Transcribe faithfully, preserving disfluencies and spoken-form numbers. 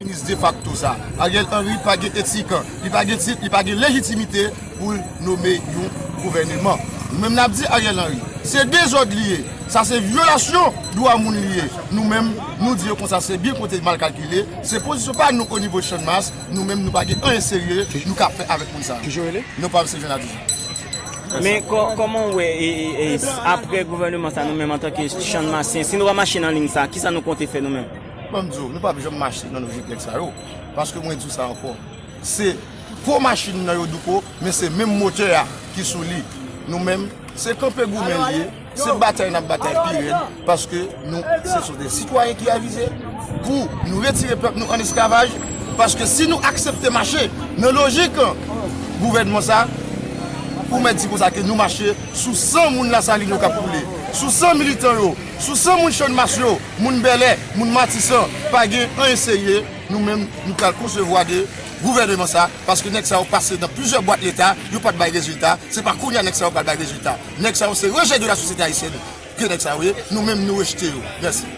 Minis defakto sa, Ariel Henry pa gen etik, li pa gen tit, li pa gen lejitimite pou l nome yon gouvèneman. Nou menm n ap di Ariel Henry, se dezòd li ye, sa se vyolasyon dwa moun li ye. Nou menm, nou di yo konsa se byen konte mal kalkile, se pozisyon pa nou onivo Channmas, nou menm nou pa gen anyen serye nou ka fè avèk moun sa. Kijan w rele? Non pa m se Jonathan. Men kò- kòman w wè e, e, e, apre gouvèneman sa nou menm antanke Channmasyen, si nou pa mache nan liy sa, kisa nou konte fè nou menm? Ban m di w, nou p ap janm mache nan lojik nèg sa yo. Paske mwen di w sa ankò. Se gwo machin nan yo douko, men se menm motè a ki sou li. Nou menm, se kanpe goumen li ye, se batay n ap batay pi rèd, paske nou, se sou de sitwayen ki avize pou nou retire pèp nou an esklavaj, paske si nou aksepte mache nan lojik gouvènman sa, ou mèt di konsa ke nou mache sou san moun Lasalin yo k ap koule, sou san militan yo, sou san moun Channmas yo, moun Bèlè, moun Matisan, pa gen anyen serye, nou menm, nou pral konsevwa de gouvèneman sa, paske nèg sa yo pase nan plizyè bwat leta, yo pa t bay rezilta, se pa kounye a nèg sa yo pral bay rezilta. Nèg sa yo se rejè de la sosyete ayisyèn ke nèg sa yo ye, nou menm nou rejte yo. Mèsi.